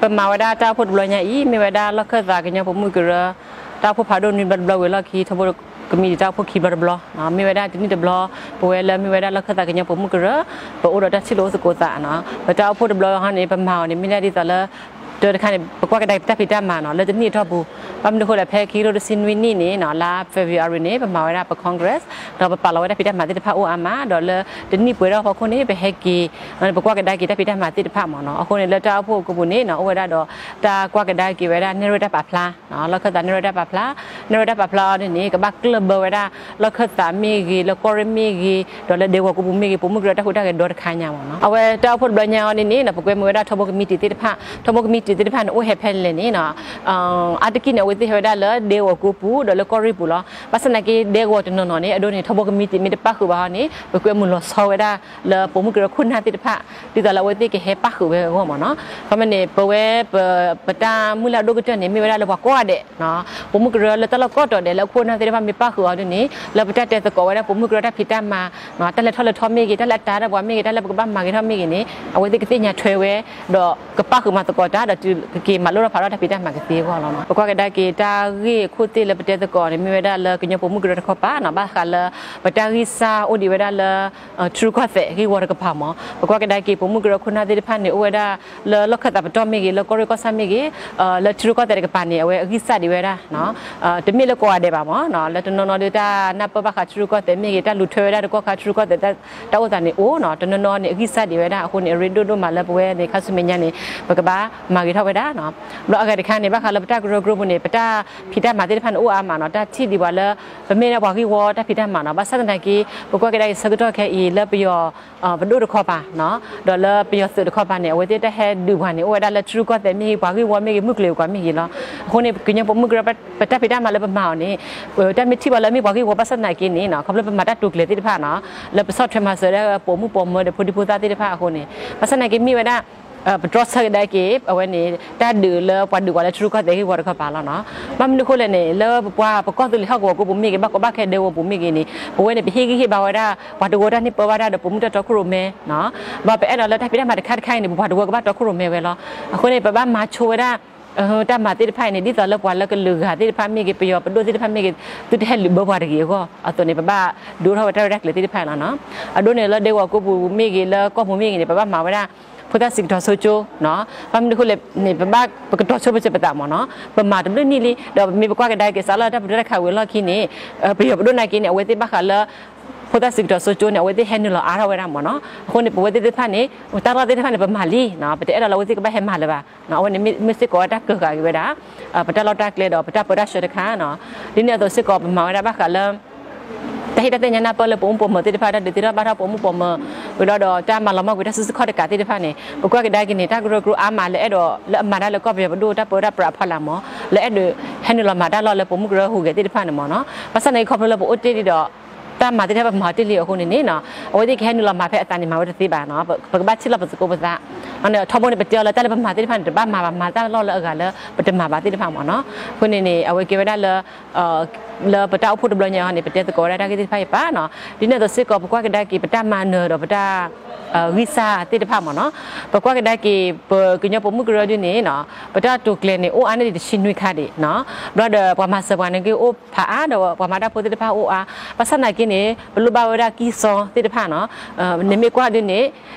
ပမၤဝဲဒၣ်တၢ်အိၣ်ဖှိၣ်တဘျီညါအံၤ မ့ၢ်ဝဲဒၣ်လီၢ်ခၢၣ်သးကညီပိာ်မုၣ်ကရၢ တၢ်အိၣ်ဖှိၣ်ဖးဒိၣ်နွံဘျီတဘျီဝံၤအလီၢ်ခံ ထီဘိကမံးတံာ်တၢ်အိၣ်ဖှိၣ်ခံဘျီတဘျီ, မ့ၢ်ဝဲဒၣ်တနံၣ်တဘျီ ပဝဲလၢမ့ၢ်ဝဲဒၣ်လီၢ်ခၢၣ်သးကညီပိာ်မုၣ်ကရၢ ပအိၣ်ဒီးတၢ်ထံၣ်လိာ်အိၣ်သကိးသးနီၤ. ပတၢ်အိၣ်ဖှိၣ်တဘျီဟီန့ၣ် ပမၤအီၤန့ၣ် မ့ၢ်ဒၣ်ဒ်သိးလၢ တၢတခါန့ၣ် ပကွၢ်ကဒါက့ၤတၢ်ဖံးတၢ်မၤနီၤ လၢတနံၣ်အတီၢ်ပူၤ, ဘၣ်မနုၤအဃိလဲၣ် ဖဲခံကထိတဆံနွံနံၣ်န့ၣ်နီၤ လါ February န့ၣ် ပမၤဝဲဒၣ်ပ Congress ဒီးပပာ်လီၤဝဲတၢ်ဖံးတၢ်မၤသ့ၣ်တဖၣ်အိၣ်အါမး ဒီးလၢတနံၣ်ပှဲၤထီၣ်ဖီခိၣ်န့ၣ် ပဟဲက့ၤ ပကွၢ်ကဒါက့ၤတၢ်ဖံးတၢ်မၤသ့ၣ်တဖၣ်မ့ၢ်နီၤ. အဃိန့ၣ် လၢတၢ်အိၣ်ဖှိၣ်အကိပူၤန့ၣ်နီၤ အိၣ်ဝဲဒၣ်ဒီး တၢ်ကွၢ်ကဒါက့ၤဝဲဒၣ်နဲၣ်ရွဲၣ်တၢ်ပာ်ဖျါ လီၢ်ခၢၣ်သးနဲၣ်ရွဲၣ်တၢ်ပာ်ဖျါ, နဲၣ်ရွဲၣ်တၢ်ပာ်ဖျါအီၤဒ်န့ၣ် ကဘၣ်ကျၢၢ်ဘၢဝဲဒၣ် လီၢ်ခၢၣ်သးမ့ၢ်ဂ့ၤ လၢကီၢ်ရ့ၣ်မ့ၢ်ဂ့ၤ ဒီးလၢဒဲကဝီၤကိပူၤမ့ၢ်ဂ့ၤ ပိာ်မုၣ်ကရၢတၢ်ဟူးတၢ်ဂဲၤဒီတခါညါမ့ၢ်နီၤ. အဝဲတၢ်အိၣ်ဖှိၣ်တဘျီညါအီၤဒ်န့ၣ်နီၤ ပကွဲမုာ်ဝဲဒၣ်ထီဘိကမံးတံာ်သ့ၣ်တဖၣ်, ထီဘိကမံးတံာ်သ့ၣ်တဖၣ်န့ၣ် အိၣ်ဟဲဖဲလဲၣ်န့ၣ်နီၤ အါတက့ၢ်န့ၣ် အဝဲသ့ၣ်ဟဲဝဲဒၣ်လၢဒဲကဝီၤကိပူၤဒီးလၢကီၢ်ရ့ၣ်ပူၤလီၤ.ဘၣ်ဆၣ်သနာ်က့ ဒဲကဝီၤတနီၤနီၤန့ၣ် အဒိန့ၣ် ထီဘိကမံးတံာ်မ့ၢ်တပၣ်ဃုာ်ဘၣ်ဟီန့ၣ် ပကွဲမုာ်လီၤဆီဝဲဒၣ်လၢပိာ်မုၣ်ကရၢခိၣ်နၢ်သ့ၣ်တဖၣ် ဒ်သိးလၢအဝဲသ့ၣ်ကဟဲပၣ်ဃုာ်ဝဲအဂီၢ်မ့ၢ်နီၤ. ခီမ့ၢ်န့ၣ် ပဝဲ ပတၢ်မုၢ်လၢ်ဒိၣ်ကတၢၢ်န့ၣ် မ့ၢ်ဝဲဒၣ်လၢပှၤကိးဂၤဒဲး ပိာ်မုၣ်ကရၢလၢတၢ်လီၢ်ကိးတီၤဒဲး လၢခိၣ်နၢ်သ့ၣ်တဖၣ်မ့ၢ်ပၣ်ဃုာ်အီၤဒ်န့ၣ် လၢပတၢ်တဲသကိးဝဲဒၣ်ပိာ်မုၣ်ကရၢတၢ်ဖံးတၢ်မၤ တၢ်လဲၤထီၣ်လဲၤထီမ့ၢ်ဂ့ၤ တၢ်လၢအတာ်ဒီးပှၤမ့ၢ်ဂ့ၤ တၢ်လၢပကဘၣ်မၤဂ့ၤထီၣ်မ့ၢ်ဂ့ၤန့ၣ် အဝဲသ့ၣ်ကသ့ၣ်ညါထွဲဝဲ ဒီးကပၣ်ဃုာ်မၤသကိးတၢ်ဒီးတုၤကက့ၤမၤလိထီၣ်ဖးထီၣ်တၢ်ဖံးတၢ်မၤကသ့အဂီၢ်လီၤ. ပကွၢ်ကဒါက့ၤတၢ်ဂ့ၢ်အခိၣ်သ့ၣ်လၢပတဲသကိးန့ၣ် မ့ၢ်ဝဲဒၣ်လၢကညီပိာ်မုၣ်ကရၢတခီပၤနီၤ ဘၣ်ဃးလၢ ပတၢ်ဂံၢ်စၢ်အိၣ်ဒံးဝဲဒၣ်လၢ ထံရူၢ်ကီၢ်သဲးဂ့ၢ်ဝီတကပၤမ့ၢ် ပကွၢ်ကဒါက့ၤပိာ်မုၣ်ကရၢခိၣ်နၢ်သ့ၣ်တဖၣ်န့ၣ် အိၣ်ဝဲဒၣ်လၢလီၢ်ခၢၣ်သးပတီၢ်မ့ၢ်ဂ့ၤ လၢကီၢ်ရ့ၣ်ကီၢ်ဆၣ်မ့ၢ်ဂ့ၤ လၢထံရူၢ်ကီၢ်သဲးတကပၤန့ၣ် အဝဲအဂံၢ်စၢ်ဒံးဝဲဒၣ် တမ့ၢ်လၢကိးဂၤဒဲးဘၣ်မ့ၢ်နီၤ လၢတနီၤနီၤဒီးတၢ်နၢ်ပၢၢ်ဘၣ်ဃးထံရူၢ်ကီၢ်သဲးမ့ၢ်ဂ့ၤ တၢ်လူၤထွဲဝဲဒၣ်တကီၢ်ခါထံရူၢ်ကီၢ်သဲး တၢ်အိၣ်သးန့ၣ်အိၣ်နီၤ တနီၤနီၤန့ၣ် အဂံၢ်စၢ်ဒံးဝဲဒၣ်အဃိန့ၣ် အရ့ဒိၣ်ဒိၣ်မးလၢပဝဲန့ၣ် ခါဆူမဲာ်ညါန့ၣ် ပကဘၣ်မၤဂ့ၤထီၣ်ဝဲဒၣ်နီၤ. ဘျီအဂၤတခါန့ၣ် ဘၣ်ဃးလၢပတၢ်ကရၢကရိပူၤန့ၣ် ပတၢ်ဖံးတၢ်မၤသ့ၣ်တဖၣ်န့ၣ်အိၣ်အါမးနီၤ တၢ်ထံၣ်ဒံးပှၤလၢ ပမ့ၢ်ဒၣ်ပှၤဂ့ၢ်ဝီတၢ်ဖံးတၢ်မၤနီၤ ဘၣ်ဆၣ်သနာ်က့ ပကွၢ်ကဒါက့ၤဆၢကတီၢ်ခဲအံၤလၢပယီၤ ပဒိၣ်တခီပၤ ဒီးလၢပယီၤသုးတခီပၤန့ၣ် အဝဲသ့ၣ်တၢ်ဟဲဒုးပှၤန့ၣ် အိၣ်ဝဲဒၣ်လၢထံရူၢ်ကီၢ်သဲးမ့ၢ်ဂ့ၤ ပှၤဂ့ၢ်ဝီမ့ၢ်ဂ့ၤ မုၢ်ကျိၤဝဲၤကွာ်မ့ၢ်ဂ့ၤလီၤ. အဃိန့ၣ် ကညီပိာ်မုၣ်ကရၢ ပတၢ်ဖံးတၢ်မၤလၢပမၤအီၤန့ၣ် တၢ်မ့ၢ်ထံၣ်ပှၤလၢမ့ၢ်ပှၤဂ့ၢ်ဝီဘၣ်ဆၣ်သနာ်က့န့ၣ် ခီဖျိပမၤတၢ်တိာ်ကျဲၤသ့ၣ်တဖၣ်နီၤ လၢပဆီၣ်ထွဲမၤစၢၤဒၣ်ပိာ်မုၣ်ပိာ်မၢၤဒီးဖိဒံဖိသၣ်သ့ၣ်တဖၣ်အဃိန့ၣ် ဘၣ်ဆၣ်သနာ်က့မ့ၢ်ဝဲဒၣ် ပတြီဆၢကဒါက့ၤ အဝဲန့ၣ် တၢ်ဒုးလၢပှၤဒုးပှၤလၢထံရူၢ်ကီၢ်သဲးဂ့ၢ်ဝီတခီပၤလီၤနီၤ. ဘၣ်မနုၤအဃိလဲၣ်န့ၣ် လၢပပှၤပကီၢ်သူလ့ၤဟီၣ်ကဝီၤကိပူၤမ့ၢ်ဂ့ၤ ဘၣ်ကီဘၣ်ခဲဒဲကဝီၤပူၤမ့ၢ်ဂ့ၤန့ၣ် ပဝဲန့ၣ် ပဟ့ၣ်ဂံၢ်ဟ့ၣ်ဘါဝဲဒၣ် ပှၤတဝၢတၢ်န့ၢ်ပၢဘၣ်တၢ်ဒီးပိာ်မုၣ်တၢ်တီခိၣ်ရိၣ်မဲ ဘၣ်ပအဲၣ်ဒိးလၢတၢ်ဖံးတၢ်မၤတခါတခါအံၤန့ၣ် ပပှၤတဝၢကဘၣ်တီခိၣ်ရိၣ်မဲဝဲလီၤ. အဃိန့ၣ် ပဘၣ်မၤဆိဝဲဒၣ် တၢ်မၤသ့ၣ်တဖၣ်အံၤန့ၣ် ဒ်သိးလၢပှၤလၢကလုာ်ဂၤသ့ၣ်တဖၣ်မ့ၢ်ဂ့ၤ ပယီၤပဒိၣ်သ့ၣ်တဖၣ်မ့ၢ်ဂ့ၤ သုတဟဲလုာ်ဘၢပှၤတဂ့ၤအဂီၢ် အသိးန့ၣ် ပဘၣ်ဒိထီၣ်ဝဲတၢ်ရဲၣ်တၢ်ကျဲၤသ့ၣ်တဖၣ်အံၤလီၤနီၤ. အဒိန့ၣ်လၢဒဲကဝီၤကိပူၤမ့ၢ်ဂ့ၤ လၢကီၢ်ပူၤမ့ၢ်ဂ့ၤန့ၣ် ပဘၣ်မၤဝဲဒၣ် ဖိသၣ်စံးကတီၤဆိကၠိ ဘၣ်မနုၤအဃိလဲၣ်န့ၣ် ပဘၣ်ပကတီၤဆိပစၢၤပသးမ့ၢ်နီၤ ပမၤတဘျုးနံၣ်လံ ဒီးမ့ၢ်ပကွၢ်ကဒါက့ၤစးလၢတၢ်ပတုာ်တၢ်ခးဝံၤအလီၢ်ခံန့ၣ် ပယီၤပဒိၣ်နာ်က့န့ၣ် အဝဲသ့ၣ်ဘၣ်ဃးလၢ ဖိသၣ်စံးကတီၤဆိကၠိန့ၣ် အဝဲသ့ၣ်ဟဲနုာ်လီၤအါထီၣ်ဝဲဒၣ်မ့ၢ်နီၤ. အဃိန့ၣ် ပဝဲသ့ၣ်တဖၣ်န့ၣ် တၢ်လီၢ်သ့ၣ်တဖၣ်န့ၣ် ပမၤလံ ပတအဲၣ်ဒိးလၢအဝဲသ့ၣ်ကဘၣ်ဟဲမၤလၢၤဘၣ်. အဝဲန့ၣ်မ့ၢ်စ့ၢ်ကီးတၢ်ကၢၤဃာ်က့ၤဝဲဒၣ် ပတၢ်လီၢ်တၢ်ကျဲဒီးပတၢ်ပၢတၢ်ဆှၢတခါနီၤ. ဒ်န့ၣ်အသိးစ့ၢ်ကီး ပမၤဝဲဒၣ်ဘၣ်ဃးလၢ တၢ်ဟ့ၣ်တၢ်သ့ၣ်ညါနၢ်ပၢၢ်လၢပိာ်မုၣ်ပိာ်မၢၤသ့ၣ်တဖၣ် တၢ်ဒုးသ့ၣ်ထီၣ်ဘၣ်ထီၣ်ပိာ်မုၣ်ပိာ်မၢၤ ဝံၤဒီးဒီးတၢ်မၤလီၤမၢ်ကွံာ်တၢ်စုဆူၣ်ခီၣ်တကးသ့ၣ်တဖၣ်န့ၣ် ပကွၢ်ကဒါက့ၤန့ၣ် တၢ်ကရၢကရိအါမးလၢအဲၣ်ဒိးလၢအမၤတၢ်လၢကီၢ်ပယီၤပဒိၣ်တၢ်ပၢတၢ်ပြးအဖီလာ်မ့ၢ် လၢအဲၣ်ဒိးဟဲနုာ်လီၤမၤတၢ်လီၢ်လၢပိာ်မုၣ်ကရၢဟူးဂဲၤသ့ၣ်တဖၣ်န့ၣ်မ့ၢ်နီၤ. ဘၣ်ဆၣ်သနာ်က့ခီဖျိလၢပအိၣ်တ့ၢ်လံဒီး တၢ်မၤသ့ၣ်တဖၣ်ပမၤတ့ၢ်လံအဃိန့ၣ်န့ၣ် အဝဲသ့ၣ်ကဟဲနုာ်လီၤမၤဖဲအသးန့ၣ် မၤဝဲတသ့ဘၣ်နီၤ. ပကဘၣ်ထံၣ်လီၤပသကိးပသး ထီဘိန့ၣ် ပတဲအီၤလၢတၢ်လၢပမၤသ့ၣ်တဖၣ်န့ၣ် တဘၣ်မၤဘၣ် မၤတၢ်လီၢ်လၢအဂၤလၢပတမၤဘၣ်သ့ၣ်တဖၣ်မ့ၢ်နီၤ. အဃိန့ၣ်န့ၣ် အဝဲကဲဝဲဒၣ်လၢ လၢပတၢ်အိၣ်ဖှိၣ်တဘျီညါအံၤန့ၣ် ပတဲသကိးဝဲဒၣ်တၢ်ဂ့ၢ်သ့ၣ်တဖၣ်အံၤပၣ်နီၤ. ဒ်န့ၣ်အသိးစ့ၢ်ကီး ပကွၢ်ကဒါက့ၤပတၢ်မၤနၢၤဒီးပတၢ် ဂံၢ်စၢ်သ့ၣ်တဖၣ်မ့ၢ်နီၤ. ပကွၢ်ကဒါက့ၤ ပကညီပိာ်မုၣ်ကရၢဒုန့ၣ်နီၤ ပတၢ်တိာ်ကျဲၤန့ၣ် အိၣ်အါန့ၢ်ဒံးတဆံနွံခါဒံးနီၤ. ဘျီဒီးပှၤမၤစၢၤပှၤန့ၣ်က့ၤအိၣ်ဖးအါဒီး ပှၤမၤတၢ်ဖိသ့ၣ်တဖၣ်အိၣ်အါ, ဘၣ်ဆၣ်သနာ်က့န့ၣ် ပလိၣ်ဘၣ်ဝဲဒၣ်ကံၢ်စီသ့ၣ်တဖၣ်နီၤ. နမ့ၢ်ကွၢ်ဒုန့ၣ်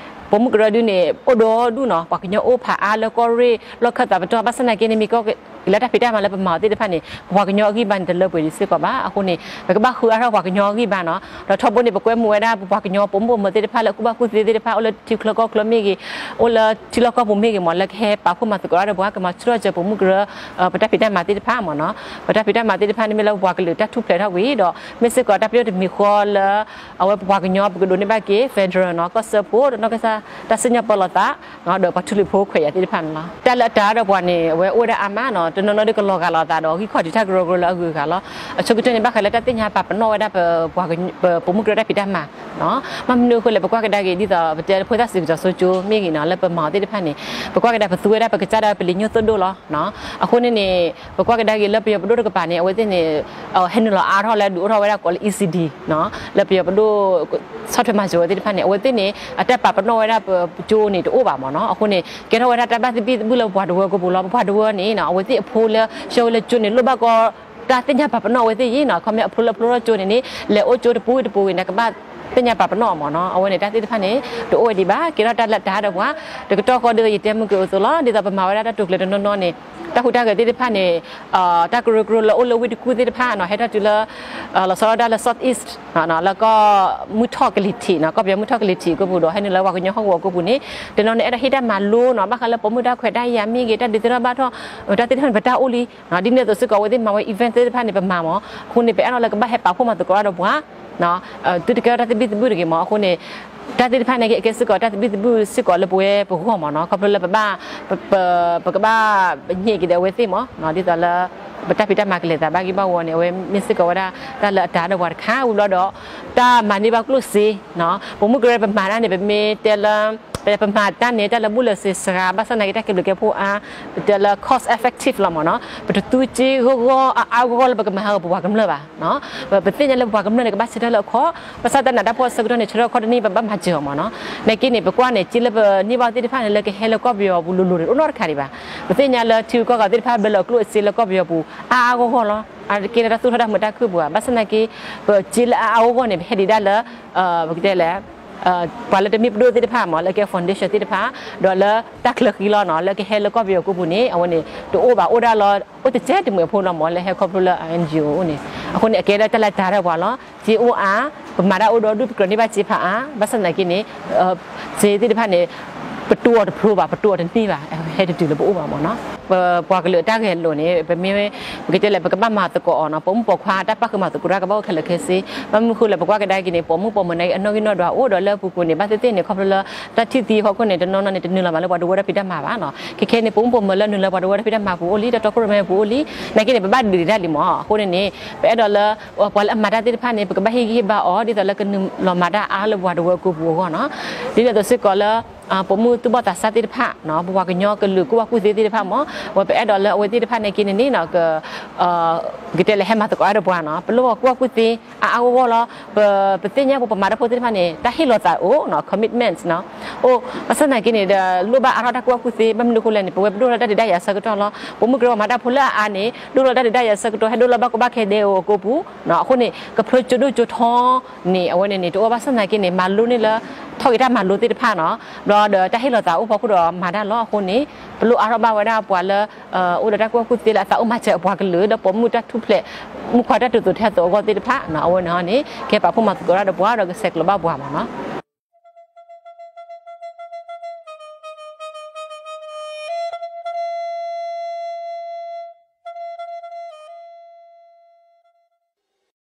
ပိာ်မုၣ်ကရၢဒုန့ၣ် အိၣ်ဒီဒူၣ်နီၤ, ပှၤကညီအိၣ်ဖးအါလၢကီၢ်ရ့ၣ်လီၢ်ခၢၣ်သးပတီၢ်, ဘၣ်ဆၣ်သနာ်က့န့ၣ် မ့ၢ်ကီၢ်လၢတၢ်ဖံးတၢ်မၤလၢပမၤအီၤသ့ၣ်တဖၣ်န့ၣ် ပပှၤကညီအဂံၢ်ဘါန့ၣ် တလၢပှဲၤဒံးစ့ၢ်ကီးဘၣ်. အဃိန့ၣ် ပကဘၣ်ဃုအါထီၣ်ပှၤကညီအဂံၢ်ဘါနီၤ. ဒီးထီဘိန့ၣ် ပကွဲမုာ်ဝဲဒၣ်ပပှၤကညီပိာ်မုၣ်ပိာ်မၢၤသ့ၣ်တဖၣ်လၢအကူၣ်ဘၣ်ကူၣ်သ့သ့ၣ်တဖၣ် အိၣ်လၢထံချၢကီၢ်ချၢမ့ၢ်ဂ့ၤ, အိၣ်လၢထံလီၢ်ကီၢ်ပူၤမ့ၢ်ဂ့ၤမ့ၢ် လၢကဟဲပာ်ဖှိၣ်မၤသကိးတၢ်ဒီးပှၤ ကမၤဆူၣ်ထီၣ်စၢၤပိာ်မုၣ်ကရၢ ပတၢ်ဖံးတၢ်မၤသ့ၣ်တဖၣ်မ့ၢ်နီၤ. ပတၢ်ဖံးတၢ်မၤသ့ၣ်တဖၣ်န့ၣ် မ့ၢ်လၢပပှၤကလုာ်တၢ်ထူၣ်ဖျဲးထီၣ်ဝံၤဒီး မ့ၢ်စ့ၢ်ကီးတၢ်ပညိၣ်တမံၤဃီလၢ အဝဲပပှၤကညီပကဒိးန့ၢ်ဘၣ်က့ၤ federal နီၤ, ကီၢ်စၢဖှိၣ် ဒီးနီၢ်ကစၢ်တၢ်စံၣ်ညီၣ်ပၢလီၤသး ဒီးပှၤထူလံၤဖိခွဲးယာ်သ့ၣ်တဖၣ်န့ၣ်လီၤ. တၢ်လၢအတာ်ဒီးပှၤန့ၣ် အဝဲအိၣ်ဝဲဒၣ်အါမးနီၤ. တနီၤနီၤဒီးကလီၤဂာ်လိာ်သးဒီး ဂံၢ်ခီၣ်ထံးတၢ်ကရၢကရိလၢအဂုၤအဂၤလီၤ. အဆိကတၢၢ်န့ၣ် ဘၣ်ဃးလၢတၢ်သ့ၣ်ညါပာ်ပနီၣ်ဝဲဒၣ်ပ ပှၤပိာ်မုၣ်ကရၢတၢ်ဖံးတၢ်မၤ မ့ၢ်မနုၤအဃိလဲၣ် ပကွၢ်ကဒါက့ၤ ဒ်သိးပတဲဖိသၣ်စံးကစီၤစိကၠိမ့ၢ်ဂ့ၤနီၤ လၢပမၤအီၤသ့ၣ်တဖၣ်န့ၣ် ပကွၢ်ကဒါပသူဝဲဒၣ်ပကစၢ်ဒၣ်ဝဲပလံာ်ညိၣ်သိၣ်ဒိၣ်လီၤ. အဃိန့ၣ်န့ၣ် ပကွၢ်ကဒါက့ၤလၢပယီၤပဒိၣ်တကပၤန့ၣ် အဝဲသ့ၣ်န့ၣ် ဟဲနုာ်လီၤအါထီၣ်လၢဒုးအိၣ်ထီၣ်ဝဲဒၣ်ကိးလၢ E C D လၢပယီၤပဒိၣ် ဆီၣ်ထွဲမၤစၢၤဝဲသ့ၣ်တဖၣ်န့ၣ် အဝဲသ့ၣ်န့ၣ် အတၢ်ပာ်ပနီၣ်ဝဲဒၣ်ပကၠိန့ၣ်တအိၣ်ဘၣ်မ့ၢ်နီၤ. အဃိန့ၣ် ကဲထီၣ်ဝဲဒၣ်တၢ်ဘၣ်သဘံၣ်သဘုၣ်လၢပပှၤတဝၢကိးပူၤလီၤ. ပပှၤတဝၢန့ၣ်နီၤ အဝဲသ့ၣ်အဖိလၢဆှၢဝဲလၢကၠိန့ၣ် လိၣ်ဘၣ်ကီ တၢ်သ့ၣ်ညါပာ်ပနီၣ်အဝဲသ့ၣ်အံၤနီၤ. ခီမ့ၢ်အဖိလၢအဖျိထီၣ်ကၠိန့ၣ်န့ၣ် လဲၤအိၣ်ကၠိတပူၤဝံၤတပူၤဝံၤန့ၣ် ကဘၣ်သ့ၣ်ညါပာ်ပနီၣ်အီၤမ့ၢ်နီၤ. အဝဲန့ၣ် တၢ်သ့ၣ်တဖၣ်န့ၣ် တအိၣ်ဝဲဒံးဘၣ်. ကဲထီၣ်တၢ်လၢတၢ်ဒီးပှၤ တကတီၢ်ဃီဒ်သိးယတဲမုၢ်က့ၤအသိးလီၤ. ဒ်သိးပမၤဝဲဒၣ်တၢ်တိာ်ကျဲၤတနီၤနီၤန့ၣ် တၢ်ဟူးတၢ်ဂဲၤသ့ၣ်တဖၣ်န့ၣ် တၢ်ကရၢကရိလၢအိၣ်လၢဝ့ၢ်တကူၣ်သ့ၣ်တဖၣ်နီၤ ဟဲထီၣ်တုၤလၢ လီၤဆီဒၣ်တၢ်လၢ South East လၢကီၢ်မုၢ်ထီၣ်ကလံၤထံးနီၤ ကီၢ်ပယီၤမုၢ်ထီၣ်ကလံၤထံးကိးပူၤဒီး ဟဲနုာ်လၢပှၤကညီဟီၣ်ကဝီၤကိးပူၤန့ၣ် တနီၤန့ၣ် အဲၣ်ဒိးဟ့ၣ်တၢ်မၤလိနီၤ ဘၣ်ဃးလၢပိာ်မုၣ်တၢ်ခွဲးတၢ်ယာ်မ့ၢ်ဂ့ၤ တၢ်ဒုးသ့ၣ်နီၣ်ဘၣ်ထီၣ် တၢ်သ့ၣ်တဖၣ်န့ၣ် ပတၢ်အိၣ်လံ. ဒ်န့ၣ်အသိးစ့ၢ်ကီး အဝဲသ့ၣ်မၤဝဲ event သ့ၣ်တဖၣ်န့ၣ် ပမၤမ့ၢ် အဃိန့ၣ် ပအဲၣ်ဒိးလၢကဘၣ်ဟဲပာ်ဖှိၣ်မၤသကိးတၢ်ဒီးပှၤ သုတကဲထီၣ်တၢ်သဘံၣ်သဘုၣ်တဂ့ၤမ့ၢ် အဃိန့ၣ် တၢ်သ့ၣ်တဖၣ်န့ၣ် ကဲစ့ၢ်ကီးတၢ်သဘံၣ်သဘုၣ်စ့ၢ်ကီးလၢပဝဲပဂီၢ်မ့ၢ်နီၤ ခီဖျိလၢပဘၣ် ပကဘၣ်ညံးက့ၤဒီးအဝဲသ့ၣ်မ့ၢ် ဒ်သိးလၢ ပတၢ်ဖံးတၢ်မၤကလဲၤသးဘၣ်ဂ့ၢ်ဘၣ်ဝီန့ၣ် အဝဲမ့ၢ်စ့ၢ်ကီးဝဲဒၣ် တၢ်လၢအတၢ်ဒီးပှၤတခါဝံၤဘျီဒီး တၢ်မၤန့ၢ်ဘၣ်ကျိၣ်စ့ ပိာ်မုၣ်ကရၢပမၤတၢ်န့ၣ် ပမ့ၢ်တဲလၢ ပမၤတၢ်န့ၣ် တၢ်လၢဘူၣ်လၢစ့စှၤ ဘၣ်ဆၣ်သနာ်က့ တၢ်ကဲဘျုးကဲဖှိၣ်အါ ပတဲလၢ cost effective လီၤမ့ၢ်နီၤ ပတသူစ့ဂီၢ်ဂီၢ်အါအါဂီၢ်ဂီၢ်လၢပကမၤဟးဂီၤပပှၤကမျၢၢ်ဘၣ် ပသ့ၣ်ညါလၢပပှၤကမျၢၢ်န့ၣ် ကဘၣ်ဆၢထၢၣ်လၢအခီၣ် ဘၣ်ဆၣ်တၢ်နးတၢ်ဖှီၣ်အဆၢကတီၢ်န့ၣ် ဆၢထၢၣ်အခီၣ်တန့ၢ် ပဘၣ်မၤစၢၤအီၤမ့ၢ်နီၤ နာ်က့န့ၣ် ပကွၢ်န့ၣ် စ့လၢပန့ၢ်ဘၣ်သ့ၣ်တဖၣ်န့ၣ် လၢကဟဲလၢကီၢ်ပယီၤပူၤလိၤလိၤန့ၣ် တအိၣ်နီတခါဒံးဘၣ် ပသ့ၣ်ညါလၢထံဂုၤကီၢ်ဂၤသ့ၣ်တဖၣ် ဘၢလီၤကျိၣ်အစ့လၢကီၢ်ပယီၤပူၤ အါအါဂီၢ်ဂီၢ်လီၤ အါတက့ၢ်လၢတၢ်သူၣ်ထီၣ်တၢ်မုာ်တၢ်ခုၣ်ပူၤဧါ ဘၣ်ဆၣ်သနာ်က့ ပစ့လၢအါအါဂီၢ်ဂီၢ်န့ၣ် ပဟဲဒံးဒၣ်လၢ ပကတဲလဲၣ် ပှၤလၢတမ့ၢ်ပဒိၣ်သ့ၣ်တဖၣ်မ့ၢ် လၢကဲ foundation သ့ၣ်တဖၣ် ဒီးလၢတၢ်ချၢဃံလီၤနီၤ လၢကဟဲလၢကီၢ်ပယီၤကိးပူၤန့ၣ် အဝဲန့ၣ်တအိၣ်ဘၣ် အိၣ်ဒၣ်လီၤ အိၣ်တစဲးတမှဲၤဖိလီၤမ့ၢ် လၢဟဲခီဖျိလၢ N G O န့ၣ် အဃိန့ၣ် အကဲဒၣ်တၢ်လၢတၢ်ဒီးပှၤလီၤ စ့အိၣ်အါ ပမၤတၢ်အိၣ်ဒီးဒူၣ် ပကြၢးန့ၢ်ဘၣ်စ့ဖးအါ ဘၣ်ဆၣ်သနာ်က့န့ၣ် စ့သ့ၣ်တဖၣ်န့ၣ် ပတိၢ်အီၤတဖျိဘၣ် ပတိၢ်အီၤတန့ၢ်ဘၣ် ဟဲတတုၤလၢပအိၣ်ဘၣ်မ့ၢ်နီၤ ပပှၤကလုာ်အတၢ်ဂဲၤလိာ်န့ၣ် ပမ့ၢ် ပကတဲလဲၣ် ပကဘၣ်မၤသကိးအီၤနီၤ ပိာ်မုၣ်ပိာ်ခွါတၢ်ပၣ်ဃုာ်မၤသကိးတၢ်ကဘၣ်အိၣ်ခဲလၢာ်ခဲဆ့ ဘၣ်မနုၤဃိလဲၣ် ပကွၢ်ကဒါက့ၤန့ၣ် ပိာ်မုၣ်ပိာ်မၢၤန့ၣ် အနီၣ်ဂံၢ်နီၣ်ဒွးအိၣ်ဒီးလၢအပူၤကွံာ်န့ၣ် ဘၣ်သ့ၣ်သ့ၣ်န့ၣ် ခီဖျိလၢ တၢ်ထံၣ်သံအဖီခိၣ်န့ၣ် တနီၤနီၤန့ၣ် တနုာ်လီၤမးလၢပှၤတဝၢတၢ်ဖံးတၢ်မၤဘၣ်နီၤ ခဲခဲန့ၣ် ပိာ်မုၣ်ပိာ်မၢၤလၢနုာ်လီၤပှၤတဝၢတၢ်ဖံးတၢ်မၤပူၤအိၣ်လံ တၢ်ထံၣ်သံအပူၤအိၣ်လံ နာ်က့န့ၣ် ပဘၣ်ဒုးဒံးတၢ်လံမ့ၢ် အဃိန့ၣ်န့ၣ် ပအဲၣ်ဒိးလၢ ပှၤလၢအမၤတၢ်သ့ၣ်တဖၣ်န့ၣ် ပကဘၣ်ဟ့ၣ်ဂံၢ်ဟ့ၣ်ဘါအီၤ ဒ်သိးလၢကနုာ်လီၤမၤတၢ်အါလၢပှၤတဝၢကိးပူၤအဂီၢ်နီၤ ဒ်န့ၣ်အသိးစ့ၢ်ကီးလၢ ပိာ်မုၣ်သူၣ်ဘီၣ်သးစၢ်သ့ၣ်တဖၣ် ပပှၤကညီကလုာ်ကူၣ်ဘၣ်ကူၣ်သ့သ့ၣ်တဖၣ်မ့ၢ် ဝဲပအဲၣ်ဒိးလၢအဝဲသ့ၣ်တဖၣ်န့ၣ်က့န့ၣ်န့ၣ်နီၤ က ပကတဲလဲၣ် ဟဲမၤသကိးတၢ်ဒီးပှၤနီၤ ပလိၣ်ပှၤကူၣ်ဘၣ်ကူၣ်သ့ အါအါဂီၢ်ဂီၢ်လီၤ ပ ပသ့ၣ်ညါပှၤပမၤတၢ်ဖိသ့ၣ်တဖၣ်န့ၣ် တၢ်ဟ့ၣ်လီၤသးအိၣ်နီၤ commitments နီၤ အိၣ် ဘၣ်ဆၣ်သနာ်က့န့ၣ်ဒီး လိၣ်ဘၣ်အါထီၣ်တၢ်ကူၣ်ဘၣ်ကူၣ်သ့ ဘၣ်မနုၤအဃိလဲၣ်န့ၣ် ပဝဲပဒိၣ်ထီၣ်တၢ်ဒုးတၢ်ယၤအဆၢကတီၢ်လီၤ ပိာ်မုၣ်ကရၢပှၤမၤတၢ်ဖိလၢအအါန့ၣ် ဒိၣ်လီၤတၢ်ဒုးတၢ်ယၤအဆၢကတီၢ် ဟဲဒိၣ်လီၤဘၣ်ကီဘၣ်ခဲဒဲးအိၣ်အကိးပူၤ အဃိန့ၣ် ကဖျိကၠိဒိၣ်ကၠိထီန့ၣ် အဝဲန့ၣ်န့ၣ် တအိၣ်ဘၣ်ဆၣ်သနာ်က့န့ၣ် မၤလိန့ၢ်လၢ ထီၣ်က့ၤတၢ်မၤလိသ့ၣ်တဖၣ်နီၤ ဘျီဒီးတၢ်ဟ့ၣ်လီၤသးအိၣ်ဖီခိၣ်ဒီးမၤတၢ်လီၤ အဃိန့ၣ် ပလိၣ်အါထီၣ်ဘၣ်ဝဲဒၣ်ပှၤလၢ အိၣ်ဒီးတၢ်ကူၣ်ဘၣ်ကူၣ်သ့လၢအသးအိၣ်မၤစၢၤအပှၤကလုာ် ဒီးပိာ်မုၣ်တၢ်ထူၣ်ဖျဲး မုၣ်ခွါတၢ်တိာ်သိးထဲသိးအဂီၢ်သ့ၣ်တဖၣ် အဝဲန့ၣ်န့ၣ် ကဟဲပာ်ဖှိၣ်မၤသကိးတၢ်ဒီးပှၤဒီးကဆဲးကျိးဘၣ်ပှၤမ့ၢ်နီၤ